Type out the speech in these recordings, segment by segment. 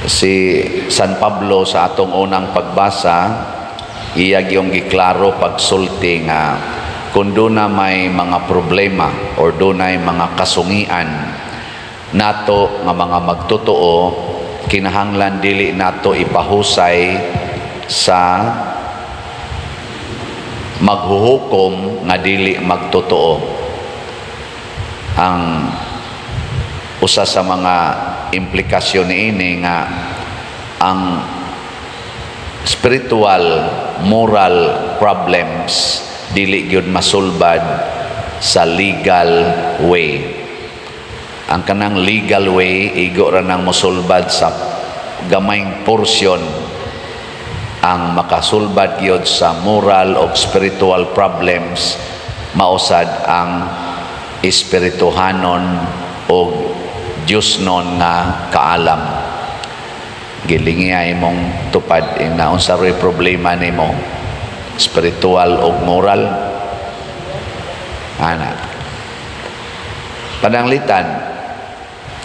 Si San Pablo sa atong unang pagbasa, iya gyung giklaro pagsulti nga kung duna may mga problema or dunay mga kasungian nato nga mga magtotoo, kinahanglan dili nato ipahusay sa maghuhukom nga dili magtotoo. Ang usa sa mga implikasyon niini nga ang spiritual, moral problems dili gyud masulbad sa legal way. Ang kanang legal way, igo ra nang mosulbad sa gamayng porsyon. Ang makasulbad gyud sa moral o spiritual problems, mausad ang espirituhanon o Diyosnon nga kaalam. Gilingiya imong tupad na unsa ro'y problema nimo, spiritual o moral, ana. Pananglitan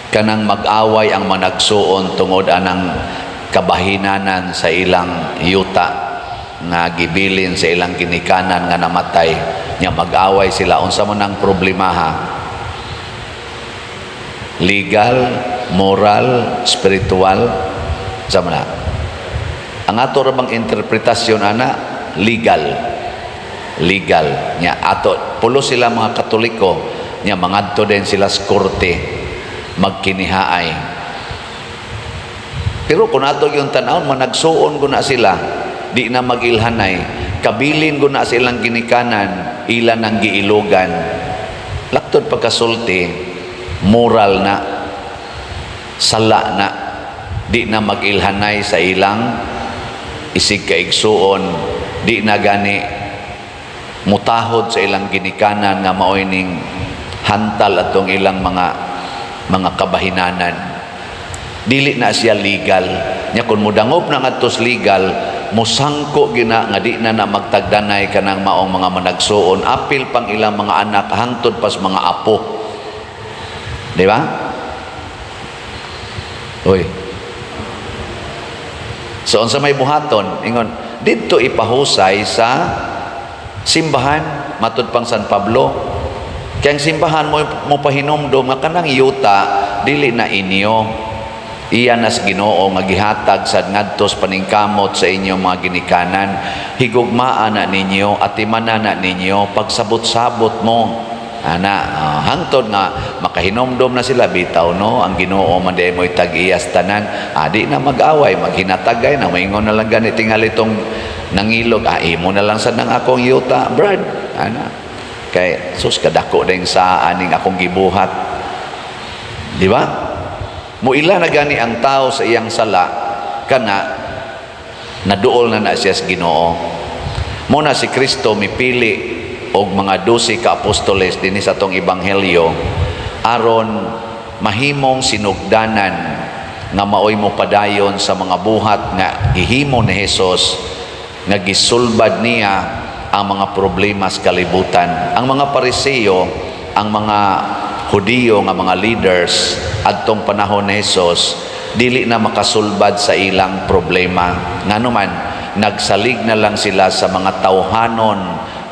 kanang mag-away ang managsuon tungod anang kabahinanan sa ilang yuta nga gibilin sa ilang ginikanan nga namatay nya, mag-away sila, unsa man ang problemaha? Legal, moral, spiritual, sa man na? Ang ato ra bang interpretasyon ana, legal. Legal. Nya ato pulo sila mga Katoliko, nya mangadto din sila sa korte magkinihaay. Pero kung ato yung tan-awon, managsuon ko na sila, di na magilhanay, kabilin ko na silang ginikanan, ila nang giilugan. Laktod pagkasulti, moral na, sala na, di na magilhanay sa ilang isig kaigsuon, di na gani mutahod sa ilang ginikanan nga maoy ning hantal atong ilang mga kabahinanan. Dili na siya legal. Nya kung mudangop na ngadto sa legal, musangko gina nga di na na magtagdanay kanang maong mga managsuon, apil pang ilang mga anak hangtod pas mga apo, di ba? Uy. So unsa may buhaton? Ingon didto ipahusay sa simbahan, matud pang San Pablo. Kaya ang simbahan mo mo pahinumdom nga kanang yuta dili na inyo. Iya nas Ginoo nga gihatag sad ngadtos paningkamot sa inyong mga ginikanan. Higugmaa na ninyo, atimanan na ninyo, pagsabot-sabot mo. Ana, hangtod nga makahinomdom na sila bitaw, no, ang Ginoo man di mo'y tag-iyas tanan. Di na mag-away, maghinatagay na, maingon na lang gani tingali tong nangilog, imo na lang sad nang akong yuta, brad. Ana. Kay sus, kadako din sa aning akong gibuhat. Di ba? Muila na gani ang tao sa iyang sala kana naduol na na siya sa Ginoo. Mo na si Kristo mipili og mga 12 ka apostoles dinhi sa atong ebanghelyo aron mahimong sinugdanan nga maoy mo padayon sa mga buhat nga gihimo ni Hesus nga gisulbad niya ang mga problema sa kalibutan. Ang mga Pariseo, ang mga Hudiyo nga mga leaders adtong panahon ni Hesus, dili na makasulbad sa ilang problema. Ngano man, nagsalig na lang sila sa mga tawhanon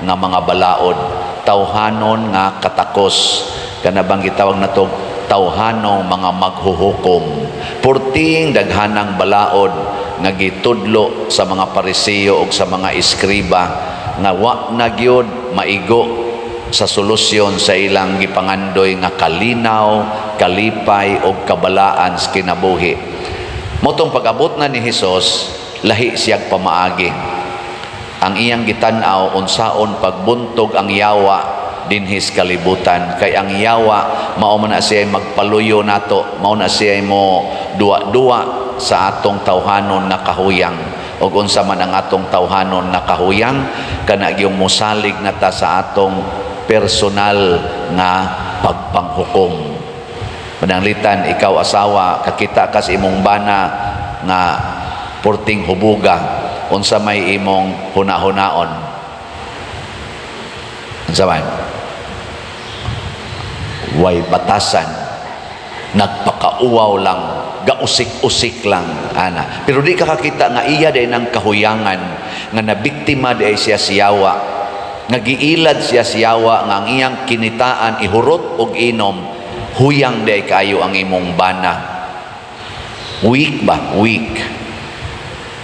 nga mga balaod, tawhanon nga katakos. Kana bang gitawag nato tawhanong mga maghuhukom. Purting daghanang balaod nga gitudlo sa mga Pariseo ug sa mga eskriba nga wa na gyud maigo sa solusyon sa ilang gipangandoy nga kalinaw, kalipay ug kabalaan sa kinabuhi. Motong pag-abot na ni Hesus, lahi siyag pamaagi. Ang iyang gitan-aw, unsaon pagbuntog ang yawa dinhis kalibutan, kay ang yawa mao man na siya magpaluyo nato, mao na siya mo duwa-duwa sa atong tawhanon nga kahuyang. Ug unsa man ang atong tawhanon nga kahuyang, kana gyung mosalig na ta sa atong personal nga pagpanghukom. Pananglitan ikaw asawa, kakita kas imong bana nga purting hubuga, unsa may imong hunahunaon? Unsa man? Way batasan, nagpakauwaw lang. Gausik-usik lang ana, pero di ka kakita nga iya day ng kahuyangan nga nabiktima di ay siya siyawa, nga giilad siya siyawa, nga ang iyang kinitaan ihurot og inom. Huyang di ay kaayo ang imong bana. Weak ba? Weak.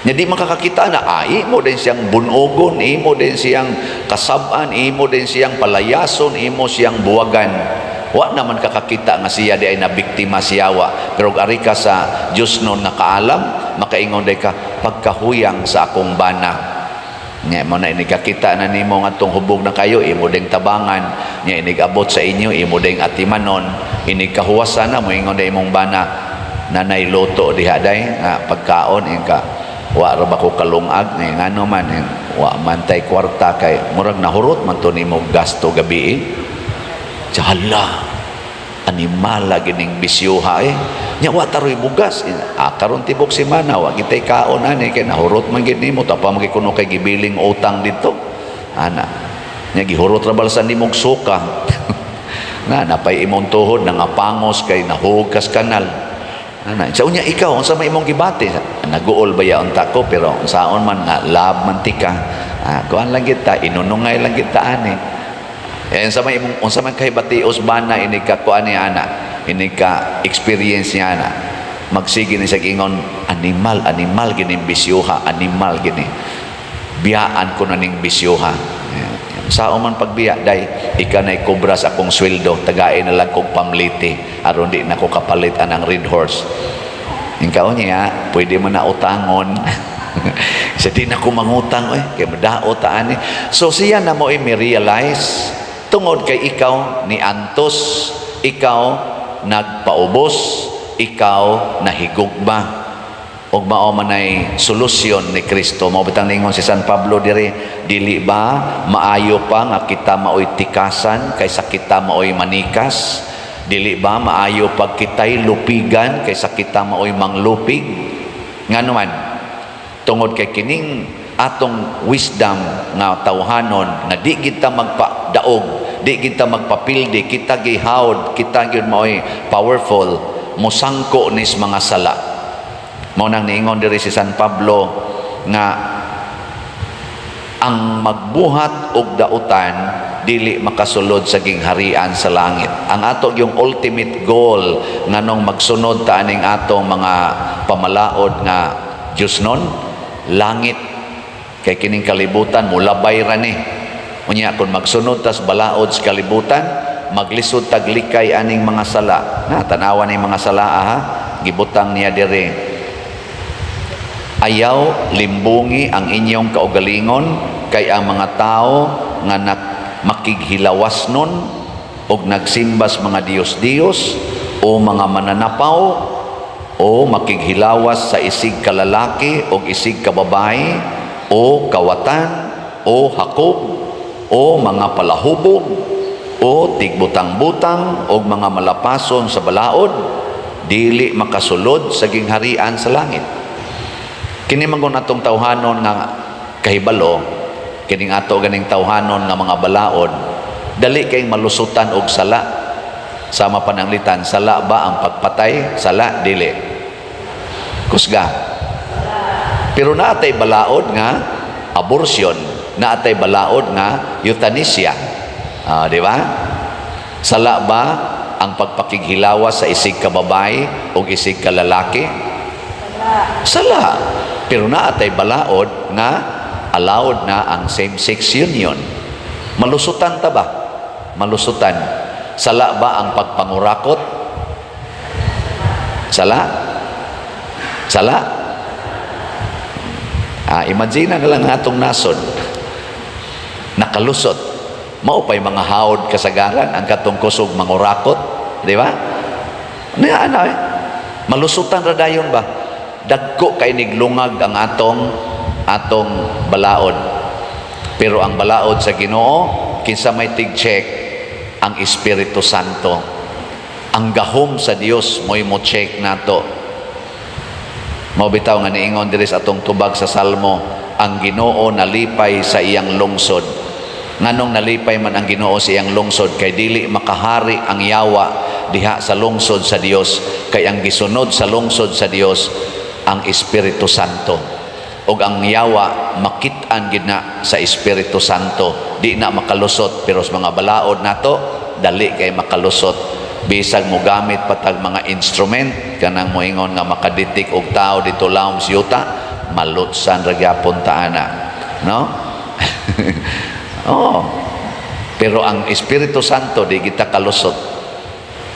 Nya di makakakita na imo din siyang bunogon, imo din siyang kasab-an, imo din siyang palayason, imo siyang buwagan. Wa naman kakakita nga siya di ay nabiktima siyawa. Pero ari ka sa Diyos nun nga kaalam, makaingon day ka, "Pagkahuyang sa akong bana." Nya mo na inig kakita na nimo nga tong hubog na kayo, imo ding tabangan, nya inig abot sa inyo, imo ding atimanon, inig kahuwasan na, moingon day imong bana, "Nanay luto diha day nga pagkaon." Inka, "Wa ra ba ko kalungag?" Nga ngano man? Eh, wa man tay kwarta kay murag nahurot man to nimo gasto gabi eh. Hala, animala gining bisyuha eh. Nya wa taroy bugas. Ah, karon tibok semana wa kitay kaon ani kay nahurot man gid nimo, tapa man kuno kay gibiling utang dito. Ana. Nya gihurot ra balsan nimong suka. Nga napay imong tuhod nangapangos kay nahug kas kanal. Ana, sa unya ikaw, unsa may imong gibati? "Naguol ba ya unta ko, pero unsaon man nga love man tika. Ah, kuan lang kita, inunungay lang kita ani." Eh, unsa may imong, unsa man kay batios bana ini ka kuan ni ana, ini ka experience niya ana. Magsige ni siya ingon, "Animal, animal gini bisyuha, animal gini. Biyaan ko na ning bisyuha." Sao man pagbiya, day, ika na'y kubra sa akong sweldo, tagain na lang kong pamliti, aron di na ko kapalit anang Red Horse. Ikaw niya, pwede mo na utangon. Sa di na ko mangutang, eh, kay madaot ta ani. So siya na mo i-realize, tungod kay ikaw ni antos, ikaw nagpaubos, ikaw nahigugma. Ug mao man ay solusyon ni Kristo. Mao bitang ningon si San Pablo diri, "Dili ba maayo pa nga kita maoy tikasan kaysa kita maoy manikas? Dili ba maayo pag kita'y lupigan kaysa kita maoy manglupig?" Ngano man? Tungod kay kining atong wisdom nga tawhanon nga di kita magpadaog, di kita magpapildi, kita gihawd, kita gyud maoy powerful, mosangko nis mga sala. Mao nang niingon diri si San Pablo nga ang magbuhat og dautan dili makasulod sa gingharian sa langit. Ang ato yung ultimate goal nganong magsunod ta aning atong mga pamalaod nga Diyos nun, langit. Kay kining kalibutan mulabay ra ni. Unya kung magsunod tas balaod sa kalibutan, maglisod taglikay aning mga sala. Na tanawa ning mga sala ha, gibutang niya diri. "Ayaw limbungi ang inyong kaugalingon, kay ang mga tao nga makighilawas nun og nagsimbas mga diyos-diyos o mga mananapaw o makighilawas sa isig kalalaki o isig kababae o kawatan o hakob o mga palahubog o tigbutang-butang o mga malapason sa balaod, dili makasulod sa gingharian sa langit." Kini man gun atong tawhanon nga kahibalo, kining ato ganing tawhanon nga mga balaod, dali kay malusutan og sala. Sama pananglitan, sala ba ang pagpatay? Sala, dili? Kusga. Pero naatay balaod nga abortion, naatay balaod nga euthanasia. Ah, di ba? Sala ba ang pagpakighilawas sa isig ka babae o isig ka lalaki? Sala. Pero naatay balaod nga allowed na ang same-sex union. Malusutan ta ba? Malusutan. Sala ba ang pagpangurakot? Sala? Sala? Ah, imagine na lang atong nasod. Nakalusot. Mao pa'y mga hawd kasagaran ang katong kusog mangurakot, di ba? Na ano eh? Malusutan ra dayon ba? Dagko kay niglungag ang atong balaod. Pero ang balaod sa Ginoo, kinsa may tig-check? Ang Espiritu Santo. Ang gahom sa Dios mo'y mo check nato. Mao bitaw nga niingon diri sa atong tubag sa Salmo, ang Ginoo nalipay sa iyang lungsod. Nganong nalipay man ang Ginoo sa iyang lungsod? Kay dili makahari ang yawa diha sa lungsod sa Dios, kay ang gisunod sa lungsod sa Dios ang Espiritu Santo, ug ang yawa makit-an gid na sa Espiritu Santo, di na makalusot. Pero sa mga balaod nato, dali kay makalusot, bisag mo gamit patag mga instrument, kanang moingon nga makadetect og tao dito lawom sa yuta, malutsan ra gyapon ta ana, no? Oh, pero ang Espiritu Santo, di kita kalusot,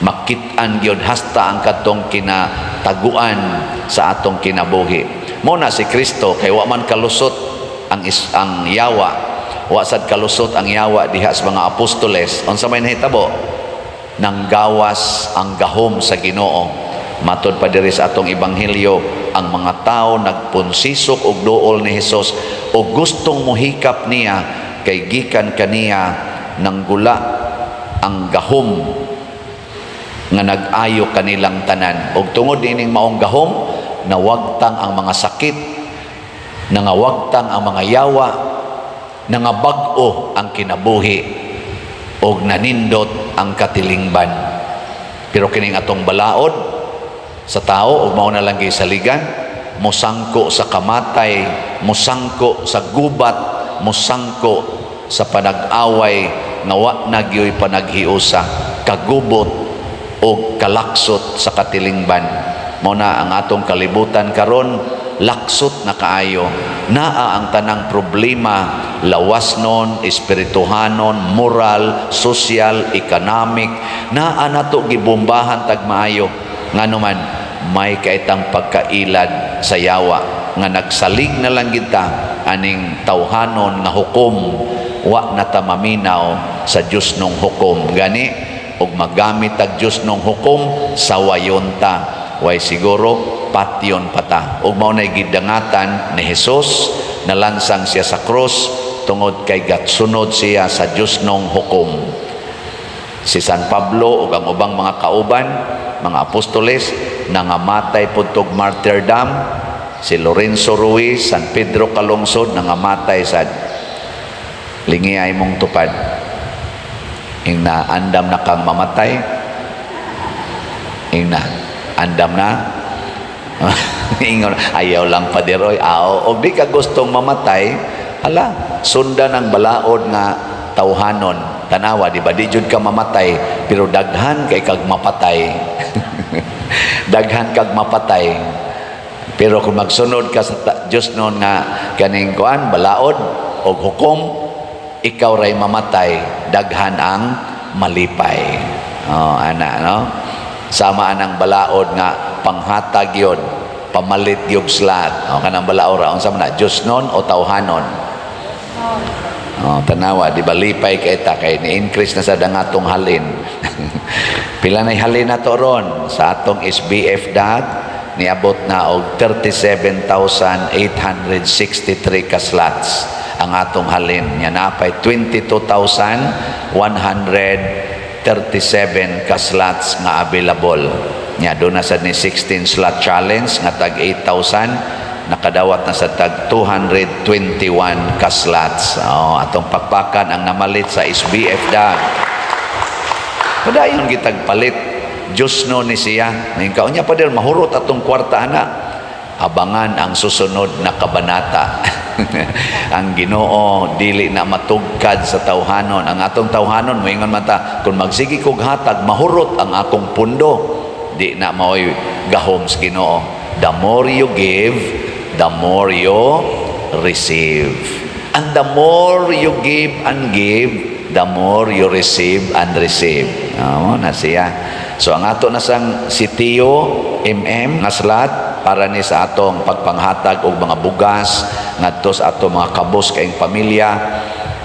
makit-an gyud hasta ang katong kinataguan sa atong kinabuhi. Mo na si Kristo, kay wa man kalusot ang yawa, wa sad kalusot ang yawa diha sa mga apostoles. Unsa may nahitabo? Nanggawas ang gahom sa Ginoo. Matod pa diri sa atong ebanghelyo, ang mga tao nagpunsisok og duol ni Hesus og gustong mohikap niya, kay gikan kaniya nanggula ang gahom nga nag-ayo kanilang tanan. Og tungod ining maong gahom, nawagtang ang mga sakit, nangawagtang ang mga yawa, nangabag-o ang kinabuhi og nanindot ang katilingban. Pero kining atong balaod sa tao, ug mao na lang saligan, mosangko sa kamatay, mosangko sa gubat, mosangko sa panag-away nga wa na gyoy panaghiusa, kagubot o kalaksot sa katilingban. Mao na ang atong kalibutan karon, laksot na kaayo. Naa ang tanang problema, lawasnon, espirituhanon, moral, social, economic, naa nato gibombahan tag maayo. Ngano man may kaitang pagkailad sa yawa nga nagsalig na lang kita aning tawhanon nga hukom, wa na ta maminaw sa Dios nung hukom. Gani og magamit tag Dios nung hukom, sawayon ta, way siguro patyon pata. Ug mao nay gidangatan ni Hesus, nalansang siya sa krus tungod kay gatsunod siya sa Dios nung hukom. Si San Pablo ug ang ubang mga kauban, mga apostoles, nangamatay pud tog martyrdom. Si Lorenzo Ruiz, San Pedro Calungsod, nangamatay sad. Lingi ay mong tupad. Ing na andam na kang mamatay. Ing na andam na. Ingon, "Ayaw lang, Paderoy." Aw, og di ka gustong mamatay, hala, sundan ang balaod nga tawhanon. Tanawa, di ba? Di jud ka mamatay, pero daghan kay kag mapatay. Daghan kag mapatay. Pero kung magsunod ka sa Diyos noon nga kaning kuan, balaod og hukom, ikaw ray mamatay, daghan ang malipay. Oh, ana, no? Sama anang balaod nga panghatag yun, pamalit yung slot. O, kanang balaod ra, unsa man na, Diyos nun o tawhanon? Oh, tanawa, di ba lipay kay ta kay ni-increase na sa ang atong halin. Pila na halin na to ron sa atong SBF dot, niabot na og 37,863 ka slots ang atong halin. Nya napay 22,137 ka slots nga available. Nya doon na sad ni 16 slot challenge nga tag 8,000, nakadawat na sa tag 221 ka slots. Oh, atong pakpakan ang namalit sa SBF dag. Padayon gitag palit. Diyos no ni siya. Ngayon kaunya pa din, mahurot atong kwarta ana. Abangan ang susunod na kabanata. Ang Ginoo dili na matugkad sa tawhanon. Ang atong tawhanon moingon man ta, "Kung magsige kog hatag, mahurot ang akong pundo." Di na maoy gahom sa Ginoo. The more you give, the more you receive. And the more you give and give, the more you receive and receive. Oo, na siya. So ang ato na sang sitio MM nga slot para ni sa atong pagpanghatag og mga bugas ngadto sa atong mga kabos kaing pamilya,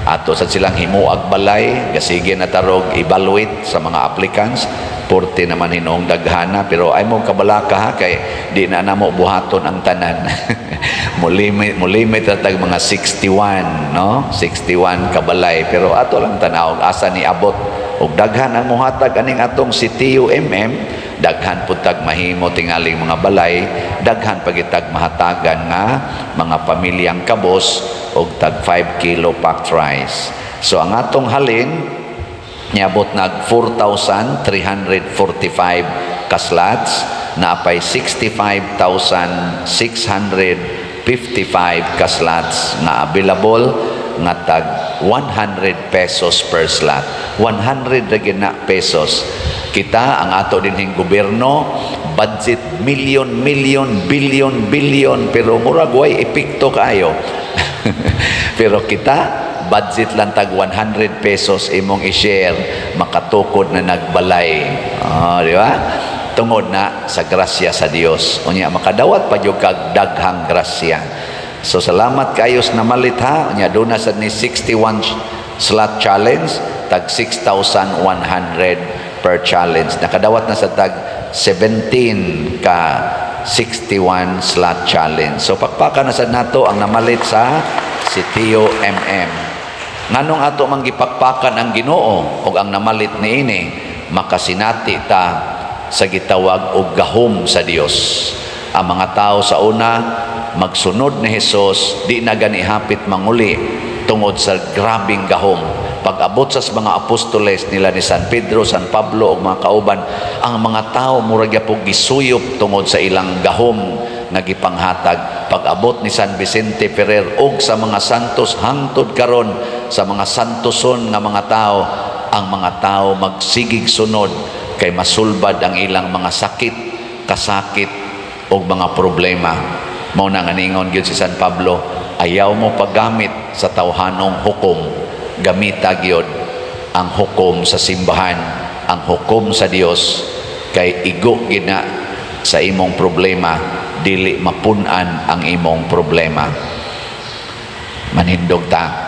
ato sa silang himuag balay, gasige na tarog evaluate sa mga applicants. Porte naman hinuong daghana, pero ay mo kabalaka ha, kay di na namo buhaton ang tanan. Mulimit ra tag mga 61, no, 61 kabalay, pero ato lang tanaw asa ni abot. Og daghan ang muhatag aning atong sitio MM, daghan pud tag mahimo tingaling mga balay, daghan pagitag mahatagan nga mga pamilyang kabos og tag 5 kilo packed rice. So ang atong halin Niabot nag 4,345 ka slots, naapay 65,655 ka slots nga available nga tag 100 pesos per slot. 100 ra gyud na pesos. Kita ang ato dinhing gobyerno, budget million, million, billion, billion, pero murag way epekto kaayo. Pero kita, budget lang tag 100 pesos imong i-share, makatukod na nagbalay. Oh, di ba? Tungod na sa grasya sa Dios. Unya makadawat pa jud kag daghang grasya. So salamat kayo sa namalit ha. Unya duna sad ni 61 slot challenge, tag 6,100 per challenge. Nakadawat na sa tag 17 ka 61 slot challenge. So pakpakan na sad nato ang namalit sa Sitio MM. Nganong ato mang gipakpakan ang Ginoo ug ang namalit niini, makasinati ta sa gitawag og gahom sa Dios. Ang mga tao sa una magsunod ni Jesus, di na gani hapit manguli tungod sa grabing gahom. Pag-abot sa mga apostoles nila ni San Pedro, San Pablo ug mga kauban, ang mga tao murag gyapon gisuyop tungod sa ilang gahom nga gipanghatag. Pag-abot ni San Vicente Ferrer ug sa mga santos hangtod karon, sa mga santoson nga mga tao, ang mga tao magsigig sunod kay masulbad ang ilang mga sakit, kasakit ug mga problema. Mao na nga ningon gyud si San Pablo, "Ayaw mo paggamit sa tawhanong hukom, gamita gyud ang hukom sa simbahan, ang hukom sa Dios, kay igo gyud na sa imong problema, dili mapun-an ang imong problema." Manindog ta.